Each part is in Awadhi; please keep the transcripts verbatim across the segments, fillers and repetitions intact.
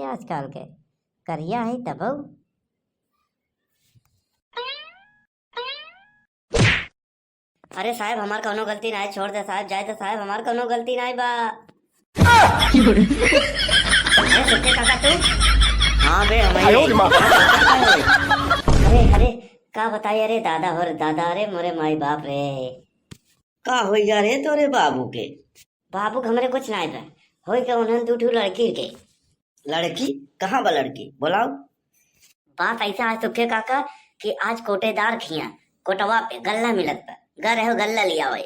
आजकल के करिया है तबउ। अरे साहेब, हमार कउनो गलती नाहीं, छोड़ दे साहेब, जाए दे साहेब, हमार कउनो गलती नाहीं बा। अरे सुखे काका तू? हाँ बे, हम आयो रे माँ। अरे, अरे, का बताई, अरे दादा हो रे दादा, अरे मोरे माई बाप रे। का होइगा रे तोरे बाबू के? बाबू के हमरे कुछ नाहीं बा, होइगा उन्हन दू ठो लड़की के। लड़की? कहाँ बा लड़की? बोलाओ। बात अइसा है सुखे काका कि आज कोटेदार खिया कोटवा पे गल्ला मिलत बा, गा रहे हो गल्ला लियावे।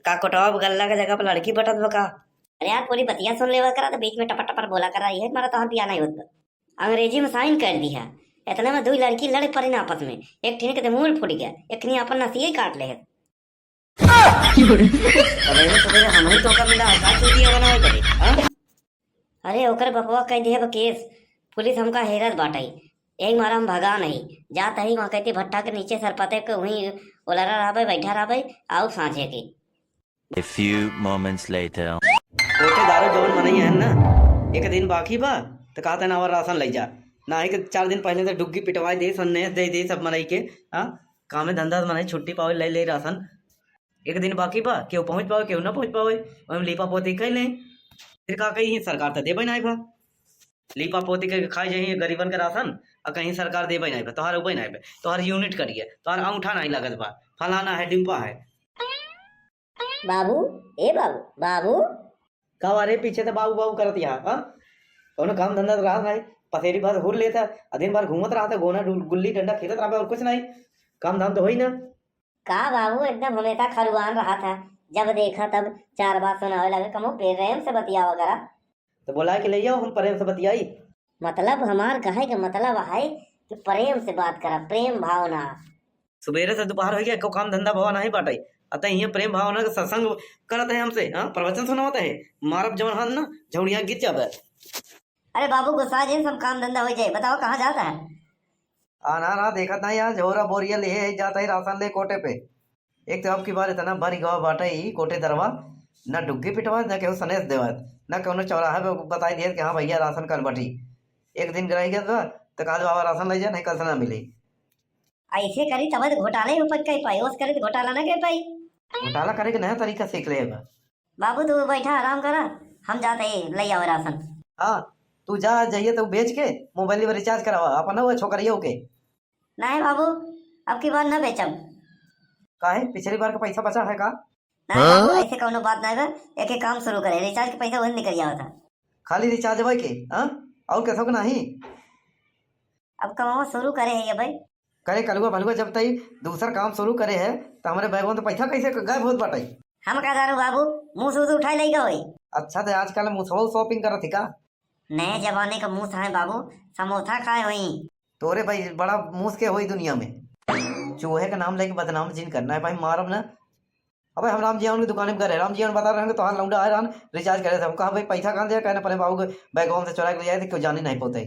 का कोटवा पे गल्ला के जगह पे लड़की बटत बा का? अरे यार, पूरी बतिया सुन लेवा करा, तो बीच में टपर टपर बोला करा, ये हमारा तो हम पिया नहीं होत बा। अंग्रेजी में साइन कर दिया, इतने में दुई लड़की लड़ पड़िन आपस में, एक ठिन के तो मूड़ फूट गया, एक ठिन अपन नसिया ही काट ले है। सवेरे सवेरे हमही तोका मिला है, का चूतिया बनावे करे, हाँ? अरे ओकर बपवा कह दिहे बा केस, पुलिस हमका हेरत बाटइ, यही मारा हम भगा नहीं। जात ही वहाँ कहती भट्टा के नीचे सरपते के वहीं ओलरा रहबे, बैठा रहबे, आउ साँझे के। A few moments later. कोटेदारो जवन मनई है ना, एक दिन बाकी बा, त कहते ना हमार राशन लइ जा, नाही के चार दिन पहले से डुग्गी पिटवाई दे, संदेश दे दे सब मनई के, हाँ? कामे धंधा से मनई छुट्टी पावे, ले ले राशन। एक दिन बाकी बा, केहू पहुँच पावे, केहू ना पहुँच पावे, ओहिम लीपा पोती कइ ले। फिर का कही, सरकार त देबे नाहीं बा। लीपा पोती के खाई जाइए गरीबन के राशन, आ कहीं सरकार देबे नाहीं बा, तोहार उबे नाहीं बा, तोहार यूनिट करिए, तोहार अंगूठा नाहीं लगत बा, फलाना है, डिम्पा है। बाबू, ए बाबू, बाबू। का बा रे, पीछे त बाबू बाबू करत यहाँ, हाँ? कउनो काम धंधा त रहत नाहीं, पसेरी भर हुर लेता, आ दिन भर घूमत रहता, गोना डुल-, गुल्ली डंडा खेलत रहबे, और कुछ नाहीं, काम धाम त होई ना। का बाबू, एकदम हमेशा खरुआन रहत है, जब देखा तब चार बात सुनावे लगे, कमो प्रेम से बतियावा करा। त बोलाइ के ले आओ, हम प्रेम से बतियाई। मतलब हमार कहे के मतलब है कि प्रेम से बात करा, प्रेम भावना। सुबेरे से दुपहर होइ गया, एको काम धंधा भवा नाहीं बाटइ, अतः इहाँ प्रेम भावना के सत्संग करत है हमसे, हाँ, प्रवचन सुनावत है, मारब जवन हाथ ना, झौड़िया गिर जाबे। अरे बाबू, गुस्सा जिन, सब काम धंधा होइ जाए, बताओ कहाँ जाता है? आ ना, ना, देखत नाहीं यार, झोरा बोरिया लिहे जात ही राशन ले कोटे पे। एक त अब की बार इतना भरि गवा बाटइ ई कोटेदरवा, ना डुग्गी पिटवात, ना केहू सनेस देवत, ना कउनो चौराहा पे बताइ दियत कि हाँ भइया राशन कल बटी। एक दिन रहि गवा त कहत बाबा राशन लइ जा, नाहीं कल से ना मिली। अइसे करी तब त घोटाला ही उपज कइ पाई, ओस करे त घोटाला ना कइ पाई। घोटाला करे के नया तरीका सीख ले बा। बाबू, तू बैठा, आराम करा, हम जात ही लइ आवे राशन। हाँ, तू जा, जाइए तो बेच के मोबाइल में रिचार्ज करावा, अपन ना वो छोकरियों के। नहीं बाबू, अब की बार ना बेचब। काहे, पिछली बार का पैसा बचा है का? नहीं बाबू, हाँ? अइसे कउनो बात नहीं बा, एक, एक काम शुरू करे, रिचार्ज के पैसा वही निकल जावा था। खाली रिचार्ज भाई के, हाँ? और कैसा को नहीं? अब कमावा शुरू करे है ये भाई। करे कलुआ भलुआ, जब तई दूसर काम शुरू करे है, त हमरे बैगवा में त पैसा कैसे गायब होत बाटइ? हम का जानू बाबू, मूस उस उठाए लइगा होई। अच्छा, त आजकल मूसवा shopping करत ही का? नए जमाने का मूस है बाबू, समोसा खाए होई। तोरे भाई बड़ा मूस के होई दुनिया में। चूहे का नाम लेके बदनाम जिन करना है भाई, मारब ना। अबे हम राम जी उनकी दुकान में गए रहे, राम जी बता रहे हैं कि तोहार लौंडा आए रहन, रिचार्ज करे थे। हम कहा भाई पैसा कहाँ दे, कहने परे बाबू के बैगवा में से चोरा के ले आए थे, क्यों जाने नहीं पाते।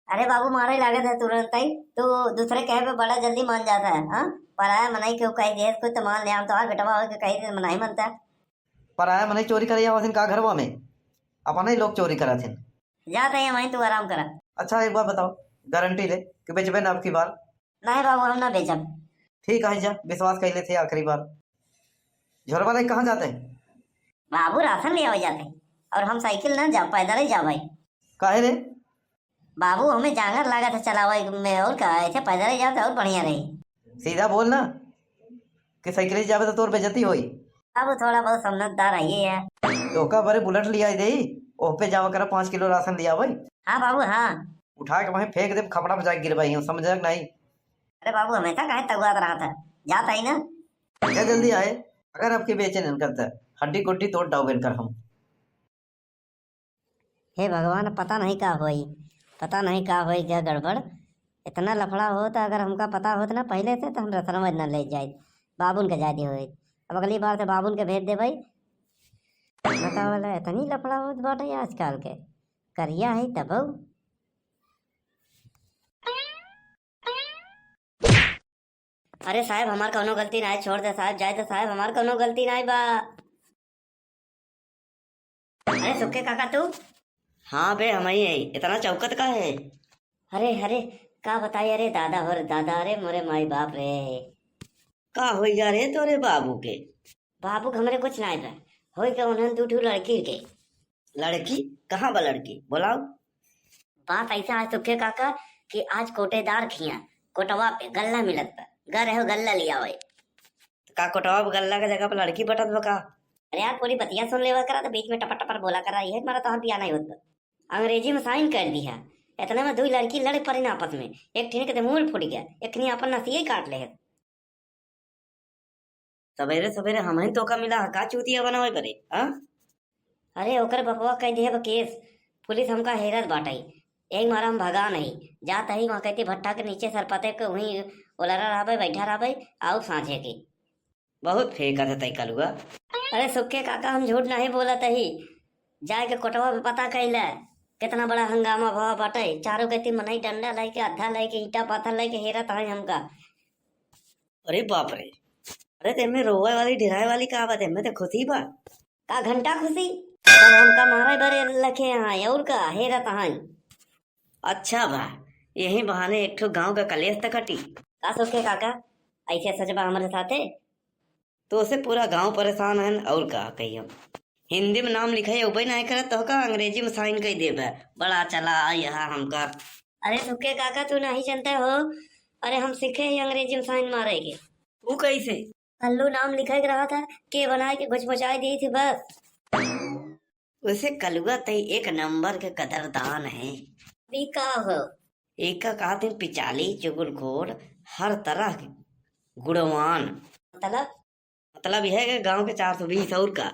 अरे बाबू, मारे लागत है तुरंत ही। तू दूसरे कहे पे बड़ा जल्दी मान जाता है, हाँ? पराया मनई के कह दे कुछ तो मान ले, हम तोहार बेटवा हो के कह दे, नहीं मनता। पराया मनई चोरी करे आवत हिन का घरवा में? अपना ही लोग चोरी करत हिन। जाता है वहीं, तू आराम करा। अच्छा, एक बात बताओ, गारंटी ले कि बेचबे ना अब की बार? नहीं बाबू, हम ना बेचब। ठीक है, जा, विश्वास कर लेते आखिरी बार। झोरवा लेके कहाँ जाते हैं? बाबू, राशन ले आवे जाते हैं, और हम साइकिल ना जा, पैदल ही जावे। काहे रे? बाबू, हमें जांगर लागत है चलावे में, और का, ऐसे पैदल ही जाते और बढ़िया रही। सीधा बोल ना कि साइकिल से जावे तो तोर बेइज्जती होई। बाबू, थोड़ा बहुत समझदार है ये है। तो का बरे बुलेट लिया दे, ओह पे जावा करा, पाँच किलो राशन लिया भाई। हाँ बाबू, हाँ। उठा के वहीं फेंक दे, खपड़ा पे जाके गिरवाई हूँ, समझ नहीं। अरे बाबू, हमेशा काहे तगुआत रहा था, जाता ही ना। क्या जल्दी आए, अगर आपके बेचे नहीं करता, हड्डी गुड्डी तोड़ डाउबे कर हम। हे भगवान, पता नहीं का होई, पता नहीं का होई, क्या गड़बड़। इतना लफड़ा होत, अगर हमका पता होत ना पहले से, तो हम रसनवा न ले जाइत, बाबुन के जाए दी होइत। अब अगली बार से बाबुन के भेज दे भाई। बतावल, इतनी लफड़ा होत बाटे आजकल के। करिया है तबउ। अरे साहेब, हमार कउनो गलती नाहीं, छोड़ दे साहेब, जाए दे साहेब, हमार कउनो गलती नाहीं बा। अरे सुखे काका तू? हाँ बे, हमही है। इतना चौकत का है? अरे, अरे, का बताई, अरे दादा हो रे दादा, अरे मोरे माई बाप रे। का होइगा रे तोरे बाबू के? बाबू के हमरे कुछ नाई बा, होइगा उन्हन दू ठो लड़की के। लड़की? कहाँ बा लड़की? बोलाओ। बात ऐसा है सुखे काका कि आज कोटेदार खिया कोटवा पे गल्ला मिलत बा, गा रहे हो गल्ला लियावे। का कोटवा पे गल्ला के जगह पे लड़की बटत बा का? अरे यार, पूरी बतिया सुन लेवा करा, तो बीच में टपर टपर बोला करा, ये मारा तो हम पिया नहीं होत बा। अंग्रेजी में साइन कर दिया। इतने में दुई लड़की लड़ पड़िन आपस में, एक ठिन के तो मूड़ फूट गया, एक ठिन अपन नसिये काट ले। सवेरे सवेरे हमहिन तोका मिला है, का चूतिया बनावे परे, हाँ? अरे ओकर बपवा कह दिहे बा केस, पुलिस हमका हेरत बाटई, यही मारा हम भगा नहीं जात ही। वहाँ कहती भट्ठा के नीचे सरपते के वहीं ओलरा रहबे, बैठा रहबे, आउ साँझे के। बहुत फेंकत है तई कलुआ। अरे सुखे काका, हम झूठ नहीं बोलत ही। जाए के कोटवा पे पता कैले, कितना बड़ा हंगामा भवा बाटे। चारों गति मनई डंडा लेके, अद्धा लेके, ईंटा पत्थर लेके हेरत है हमका। अरे बाप रे, अरे तेमे रोवे वाली, डेराए वाली का बात है? मैं तो खुशी बा। का घंटा खुशी? तब हमका मारे बरे लखे हैं, और का हेरत हैं। अच्छा बा, यही बहाने एक ठो गांव का कलेश त कटी। का सुखे काका, ऐसे सच बा हमरे साथे? तो से पूरा गांव परेशान है, और का कहियो। हिंदी में नाम लिखाई उबे नहीं करत, तो का अंग्रेजी में साइन कर देबे? बड़ा चला आ यहाँ हमका। अरे सुखे काका, तू नहीं जानते हो, अरे हम सीखे ही अंग्रेजी में साइन मारे के। वो कैसे? कल्लू नाम लिखे के रहा था, के बनाए के घुचमुचाई दी थी बस। वैसे कलुआ तई एक नंबर के कदरदान है। भी का हो? एका कहत हैं पिचाली, चुगलखोर, हर तरह के गुणवान। मतलब? मतलब यह है कि गांव के चार सौ बीस और का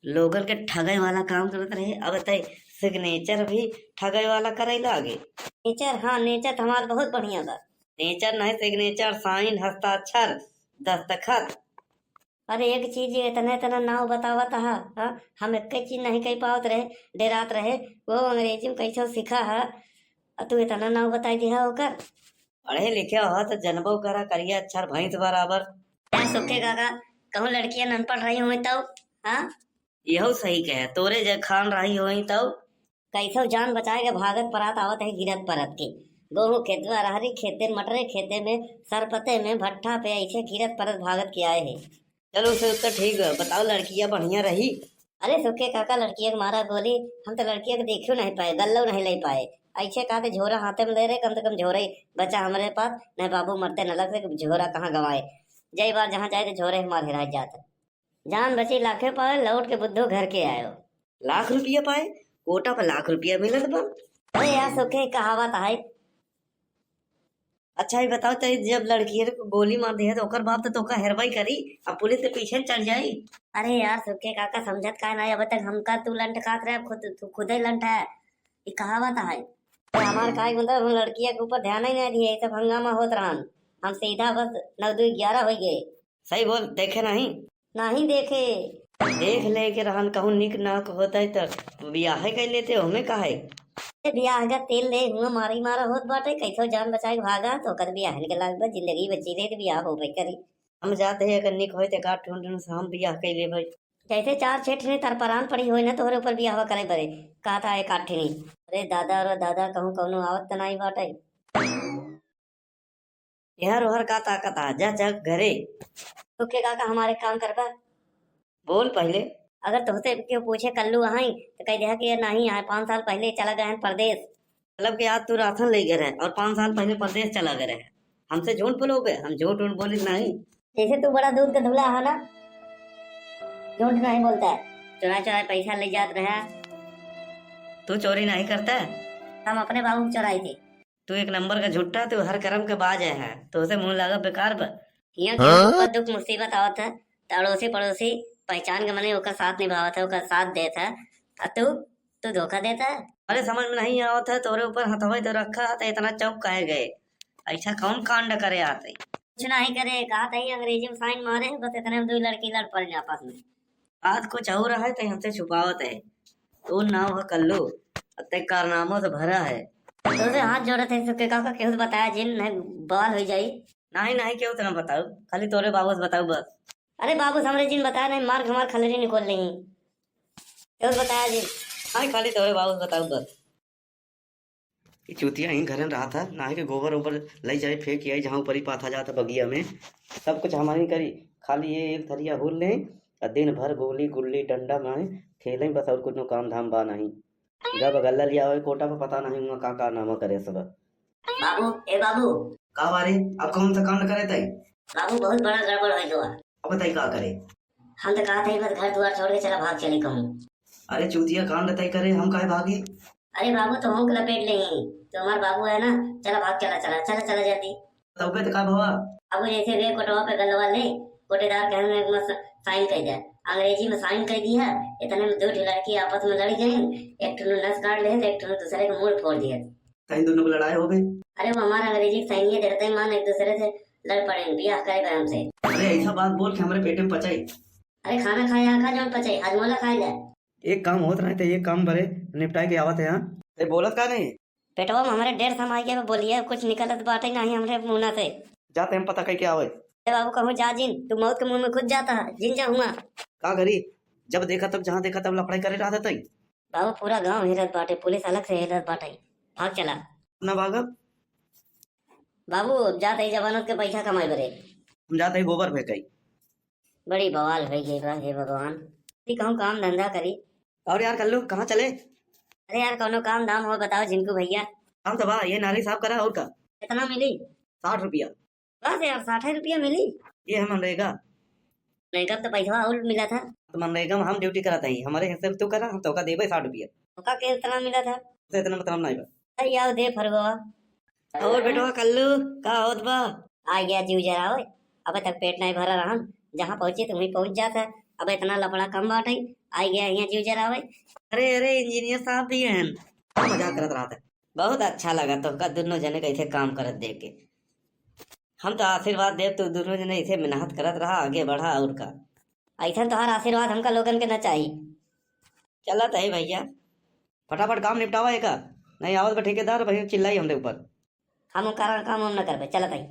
लोगन के ठगे वाला काम करत रहे। अब तय सिग्नेचर भी ठगे वाला करे लागे। नेचर, हाँ, नेचर तो हमार बहुत बढ़िया बा। नेचर नहीं, सिग्नेचर, साइन, हस्ताक्षर, दस्तखत। अरे एक चीज, ये इतना इतना नाव बतावत हा, हाँ? हम एक चीज नहीं कह पावत रहे, डेरात रहे। वो अंग्रेजी में कैसे सीखा हा, और तू इतना नाव बताई दिया ओकर। पढ़े लिखे हो तो जनबो करा, करिया अक्षर भैंस बराबर। क्या सुखे काका, कहूँ लड़कियां अनपढ़ रही हुई तब, हाँ? यहू सही कहे, तोरे जे खान रही हुई तब। कैसो जान बचाए के भागत परात आवत है गिरत परत के। गोहूं खेतवा, रहरी खेते, मटरे खेते में, सरपते में, भट्ठा पे ऐसे गिरत परत भागत के आए हैं। चलो, उसे उत्तर ठीक है। बताओ, लड़कियां बढ़िया रही? अरे सुखे काका, लड़किया के मारा गोली, हम तो लड़किया के देखियो नहीं पाए, गल्लो नहीं ले पाए। ऐसे कहा के झोरा हाथे में ले रहे, कम से कम झोरा ही बचा हमरे पास, नहीं बाबू मरते न लगते कि झोरा कहाँ गंवाए। जय बार जहाँ जाए तो झोरे हमार हेराई जात। जान बची लाखे पाए, लौट के बुद्धू घर के आयो। लाख रुपया पाए, कोटा पे लाख रुपया मिलत बा। अरे यार सुखे, कहावत है। अच्छा, ये बताओ, तो जब लड़कियन को गोली मार दिया, तो ओकर बाप तो तोका हेरवाई करी, अब पुलिस के पीछे चढ़ जाई। अरे यार सुखे काका, समझत काहे ना, अब तक हमका तू लंटकात रहे, खुद, तू खुदे लंट है। ये कहावत है। तो हमार काहे के मतलब, हम लड़किया के ऊपर ध्यान ही नहीं दिए, ये सब हंगामा होत रहन। हम सीधा बस नौ दू ग्यारह हो गए। सही बोल, देखे नहीं? नहीं देखे। देख ले के रहन, कहूँ निक नाक होता है तो बियाहे कर लेते, हमें काहे? ए, बियाह का तेल ले हुआ मारी मारा होत बाटे, कैसो जान बचाए के भागा, तो ओकर बियाह के लाग बा, जिंदगी बची रहे तो बियाह होबे करी। हम जाते हैं, अगर निक होए तो एक आध ठुन से हम बियाह कर लेबे। जैसे चार छह ठिनी तरपरान पड़ी होई ना तोहरे ऊपर बियाहवा करे बरे, कहता है एक आध ठिनी। अरे दादा, अरे दादा, कहूँ कौनो आवत तो नहीं बाटे। एहर ओहर का ताकत आ, जा, जा घरे। तो के काका, हमारे काम करबा? बोल पहिले। अगर तोहसे केहू पूछे कल्लू आई, तो कह दिया कि ये नहीं आए, पाँच साल पहले चला गए हैं परदेस। मतलब कि आज तू राशन ले गए रहे और पाँच साल पहले परदेस चला गए रहे। हमसे झूठ बोलोगे? हम झूठ उठ बोली नहीं। जैसे तू बड़ा दूध का धुला है ना, झूठ नहीं बोलता है। चुराए चुराए पैसा ले जात रहे। तू चोरी नहीं करता? हम अपने बाबू को चुराई थी। तू एक नंबर का झूठा, तू हर कर्म के बाज है, तोहसे मुँह लागा बेकार बा। हियाँ के ऊपर दुख मुसीबत आवत है, तो अड़ोसी पड़ोसी पहचान के मने ओकर साथ निभावत है, ओकर साथ देत है, आ तू, तू धोखा देता है। अरे समझ में नहीं आवत है, तोरे ऊपर हथवा तो रखा है, तो इतना चौंक काहे गए? ऐसा कौन कांड करे आते? कुछ नहीं करे, कहा था ही अंग्रेजी में साइन मारे, बस इतने में दो लड़की लड़ पड़े आपस में। बात कुछ और है, तो हमसे छुपावत है। तो नाव है कल्लू, अब ते कारनामों से भरा है। तो से हाथ जोड़त है, सुखे काका, केहू से बताया जिन, नहीं बवाल हो जाई। नहीं, नहीं, केहू से ना बताऊ, खाली तोरे बाबू से बताऊ बस। अरे बाबू से हमरे जिन बताया नहीं, मार के हमार खलरी निकोल लेही। केहू से बताया जिन। नहीं, खाली तोरे बाबू बताऊ बस। ई चूतिया ही घरन रहा था, ना है कि गोबर ओबर लई जाए फेंक आई, जहाँ ऊपर ही पाथा जाता बगिया में। सब कुछ हमारी करी, खाली ये एक थरिया हुल लें और दिन भर गोली गुल्ली डंडा मारे खेलें बस, और कुछ काम धाम बा नहीं। जब गल्ला लिया हुए कोटा पर पता नहीं हुआ का कारनामा करे सब। बाबू, ए बाबू। का बारे? अब कौन सा कांड करे तई? बाबू, बहुत बड़ा गड़बड़ हो गया। अब बताई का करे? हम तो कहा था बस घर दुआर छोड़ के चला भाग चली कहूँ। अरे चूतिया, कांड तय करे, हम काहे भागी? अरे बाबू, तो हम लपेट ले ही, तो हमार बाबू है ना, चला भाग चला चला चला चला जाती। तबे तो का भवा? बाबू, जैसे रे कोटवा पे गलवा ले, कोटेदार कहन में मस साइन कर दे, अंग्रेजी में साइन कर दिया। इतने में दो ठो लड़की आपस में लड़ गई, एक ठो नस काट ले तो एक ठो दूसरे के मूड़ फोड़ दिया। कहीं दोनों को लड़ाई हो गई? अरे वो हमारा अंग्रेजी के साइनिया देखते ही मान एक दूसरे से लड़ पड़े, ब्याह करे बे हमसे। अरे ऐसा बात बोल के हमारे पेट में पचाई। अरे खाना खाए आखा जौन पचाई, हाजमोला खाए ले। एक काम होत रहे तो एक काम बरे निपटाए के आवत है यहाँ। ए, बोलत का नहीं? पेटवा में हमारे डेढ़ समाई के बोलिए, कुछ निकलत बाटे नहीं हमरे मुंह से। जाते हम पता कह के आवे। ए बाबू, कहूँ जा जिन, तू मौत के मुंह में खुद जाता है, जिन जा हुआ। का करी, जब देखा तब, जहाँ देखा तब लफड़ाई करे रहा था। बाबू, पूरा गांव हिलत बाटे, पुलिस अलग से हिलत बाटे। भाग चला। ना भागब। बाबू, जात ही जमानत के पैसा कमाई बरे। हम जात ही गोबर फेंकई। बड़ी बवाल हो गई बा, हे भगवान। ती कहूँ काम धंधा करी। और यार कल्लू, कहाँ चले? अरे यार, कौनो काम धाम हो बताओ झिनकू भैया। काम तो बा, ये नाली साफ करा और का। कितना मिली? साठ रुपया। बस यार, साठ रुपया मिली? ये है मनरेगा। मनरेगा में तो पैसा और मिला था। तो मनरेगा में हम ड्यूटी कराता ही, हमारे हिस्से में तू करा, हम तोका देबे साठ रुपया। तोका के इतना मिला था? तो इतना मतलब नहीं बा। अरे यार, दे फरगवा। और बेटवा कल्लू, का होत बा? आ गया जीव जरावे। अबे तक पेट नहीं भरा रहन, जहाँ पहुँचे तो वहीं पहुँच जाता। अब इतना लफड़ा कम बाटे, आ गया यहाँ जीव जरावे। अरे अरे, इंजीनियर साहब भी हैं। मजाक करत रहा था। बहुत अच्छा लगा तोहका दुनो जने कैसे काम करत देख के। हम तो आशीर्वाद देब, तू दुनो जने ऐसे मेहनत करत रहा, आगे बढ़ा और का। ऐसा तोहार आशीर्वाद हमका लोगन के न चाही। चलत है भैया, फटाफट काम निपटावा एका, नहीं आवत बा ठेकेदार, वहीं चिल्लाई हमरे ऊपर। हम ओकर काम हम न करबे, चलत है।